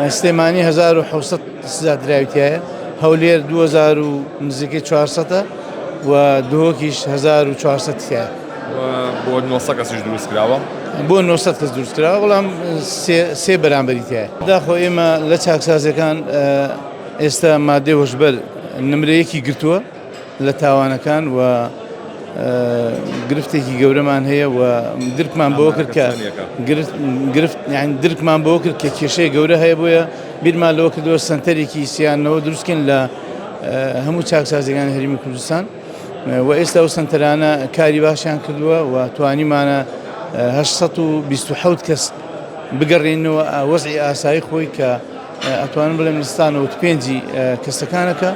سلێمانی 1700 سزادراوی تایە، هەولێر 2000 و نزیکەی 400 و دهۆکیش 1400 تایە. بۆ 900 کەسیش دروست کراوە؟ بۆ 900 کەس دروست کراوە، بەڵام سێ بەرامبەری تایە. داخۆ ئێمە لە چاکسازیەکان ئێستا مادەی هۆشبەر نمرەیەکی گرتووە لە تاوانەکان و گرفتێکی گەورەمان هەیە و درکمان بۆ کرد کە گرفت یان درکمان بۆ کرد کە کێشەی گەورە هەیە، بۆیە بیرمان لەوە کردەوە سنتەرێکی سیانەوە دروستکەین لە هەموو چاکسازیەکانی هەرێمی کوردستان و ئێستا ئەو سنتەرانە کاری باشیان کردووە و توانیمانە 827 کەس بگەڕێنەوە وەزعی ئاسایی خۆی کە ئەتوانم بڵێم 95 کەسەکانەکە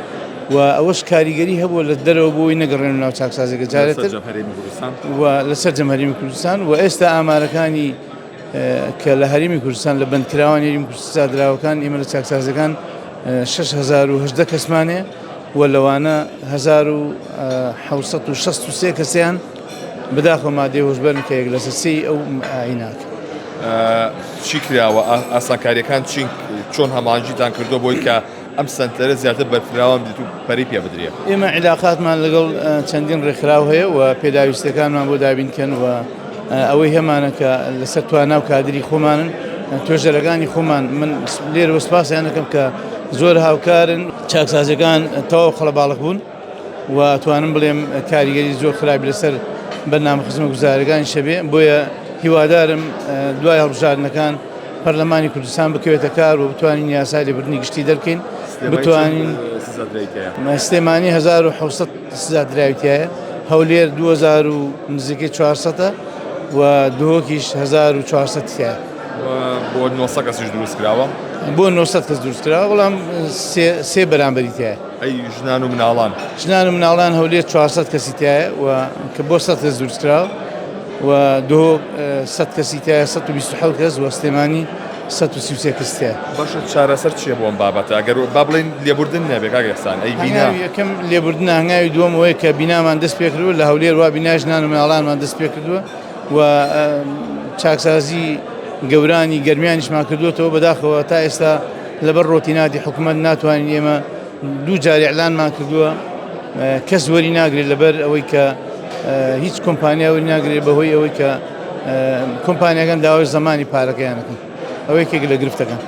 و ئەوەش کاریگەری هەبووە لە دەرەوە بۆی نەگەڕێن ناو چاکسازیەکە جارێتر و لەسەر جەمهەرێمی کوردستان و ئێستا ئامارەکانی کە لە هەرێمی کوردستان لە بەندکراوانی هەرێمی کوردستان دراوەکان ئێمە لە چاکسازەکان 6018 کەسمانێ و لەوانە 1763 کەسیان بەداخەوە مادەی هۆشبەرن کە یەک لەسەر سێی ئەو ئایناک. چی کراوە؟ ئاسانکاریەکان چین؟ چۆن هەماهەنگیتان کردووە بۆی کە ئەم سەنتەرە زیاتر بەرفراوان بێت و پەرەی پێ بدرێت؟ ئێمە عیلاقاتمان لەگەڵ چەندین ڕێکخراو هەیە و پێداویستیەکانمان بۆ دابین کەن و ئەوەی هەمانە کە لەسەر توانا و کادری خۆمانن، توێژەرەکانی خۆمان من لێرەوە سپاسیان دەکەم کە زۆر هاوکارن. چاکسازیەکان تەواو قەڵەباڵغ بوون و ئەتوانم بڵێم کاریگەری زۆر خراپی لەسەر بەرنامە خزمەتگوزاریەکانیش هەبێ، بۆیە هیوادارم دوای هەڵبژاردنەکان پەرلەمانی کوردستان بکەوێتە کار و بتوانین یاسای لێبوردنی گشتی دەرکەین، بتوانین سلێمانی 1700 سزادراوی تایە، هەولێر 2000 و نزیکەی 400 و دهۆکیش 1400 تایە. بۆ 900 کەسیش دروست کراوە؟ بۆ 900 کەس دروست کراوە، بەڵام سێ بەرامبەری تایە. ئەی ژنان و مناڵان؟ ژنان و مناڵان هەولێر 400 کەسی تایە و کە بۆ 100 کەس دروست کراوە و دهۆک 100 کەسی تایە، 127 کەس و سلێمانی 133 کەس تایە. باشە چارەسەر چییە بۆ ئەم بابەتە؟ ئەگەر با بڵێین لێبوردن نەبێ کاک ئیحسان، ئەی بینا؟ هەنگاوی یەکەم لێبوردنە، هەنگاوی دووەم ئەوەیە کە بینامان دەست پێکردووە لە هەولێر، وا بینای ژنان و مناڵانمان دەست پێکردووە و چاکسازی گەورانی گەرمیانیشمان کردووەتەوە. بەداخەوە تا ئێستا لەبەر ڕۆتیناتی حکومەت ناتوانین، ئێمە دوو جار ئیعلانمان کردووە کەس وەری ناگرێت، لەبەر ئەوەی کە هیچ کۆمپانیا وەری ناگرێت، بەهۆی ئەوەی کە کۆمپانیاکان داوای زەمانی پارەکەیانەکەن، ئەوە یەکێک لە گرفتەکان.